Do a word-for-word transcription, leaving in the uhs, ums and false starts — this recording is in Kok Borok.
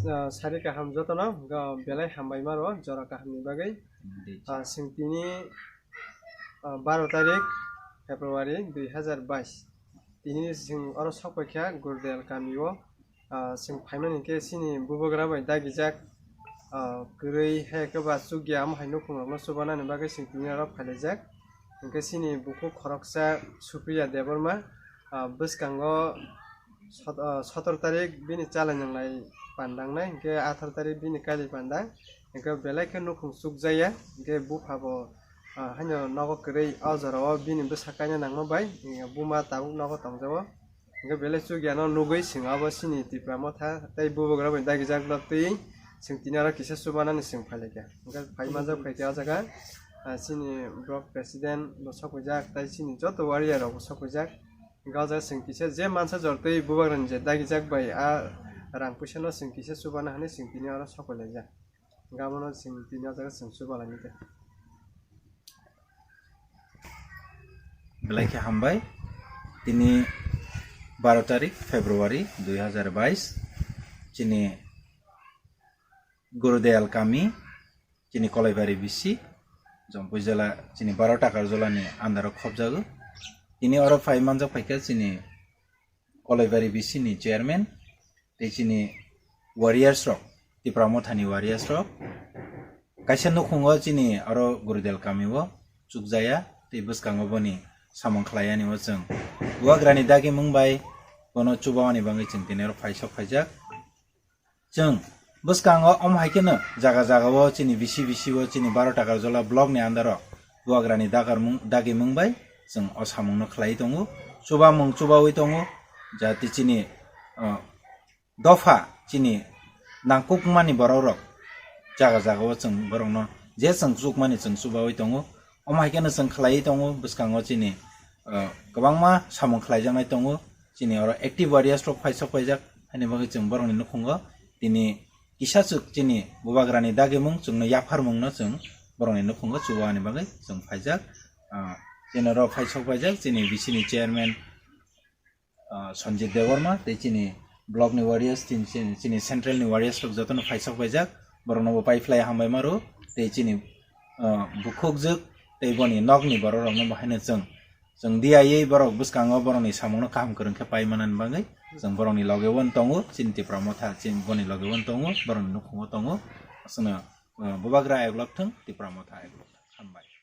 Ah, sari kaham jotono, ga belai hambai maro, jora kaham ni bagwi. Ah, sing tini, ah, baro tarik February dui hazar bais. Tini sing oro sokpaikha Gurdel kami o. Ah, sing phaimani khe sini bubagra bai dagijak, ah, kwrwi hai khe ba chukya amo hai nukhung rokno chubanani bagwi sing tini oro phailaijak. Hinkhe sini bukhuk khoroksa Supriya Debbarma, ah, bwskango sot-, ah, sotor tarik bini chalai nanglai pandangnai, hinkhe atharo tarik bini kailai pandang, hinkhe belai khe nukhung chukjaya, hinkhe bupha bo, ah, haino nogo kwrwi o jorao bini bwsa kaina nangma bai, buma tabuk nogo tongjago. Hinkhe belai chukyano nugwi sing abo sini Tipra Motha tei bubagra bai dagijak nok twi sing tini oro kisa chubanani sing phailaikha. Hinkhe phai manjak phaikhe o jaga, ah, sini block president bo sokphaijak tei sini joto warrior rok bo sokphaijak. Hinkhe o jaga sing kisa je mansa jor twi bubagrani je dagijak bai a rang puisa no sing kisa chubana hinwi sing tini oro sokphailaijak. Gabano chwng tini o jaga chwng chubalai nai khe. Belai khe hambai. Tini baro tarik February dui hazar bais, chini Gurudayal kami, chini Kolaibari bisi, Jampui jela, chini baro takar jolani andaro khobjago. Tini oro phai manjak phaikha chini Kolaibari bisi ni chairman, tei chini warriors rok, Tipra Mothani warriors rok. Kaisa nukhungo chini oro Gurudel kami o chukjaya, tei bwskango boni samung khlaiyani o chwng bubagrani dagi mung bai bono chubawani bagwi chwng tini oro phaisok phaijak. Chwng bwskango omo hai kheno jaga jaga o chini bisi bisi o chini baro takar jola block ni andaro bubagrani dagar mung, dagi mung bai chwng o samung no khlai tongo, chubamung chubawi tongo, jati chini, ah, dopha chini nangkukmani borok rok jaga jaga o chwng borok no je chwng chukmani chwng chubawi tongo. Omo hai kheno chwng khlaiwi tongo, bwskango chini, ah, kwbangma samung khlaijaknai tongo. Chini oro active warriors rok phaisok paijak, haini bagwi chwng borokni nukhungo tini kisa chwk chini bubagrani dagimung chwngno yapharmungno chwng borokni nukhungo chubani bagwi chwng phaijak. Ah, chini oro phaisok paijak chini bisi ni chairman, ah, Sanjit Debbarma tei chini block ni warriors, chini, chini, chini central ni warriors rok jotono phaisok paijak, borokno bo paiphlai hambai maro tei chini, ah, bukhukjwk tei boni nokni borok rokno bo haino chwng, chwng diyawi borok bwskango borokni samungno kaham kwrwng khe pai manani bagwi chwng borokni loge o tongo, chini Tipra Motha chini boni loge o tongo, borokni nukhungo tongo, aswkno, ah, bubagra eglok thwng, Tipra Motha eglok thwng. Hambai.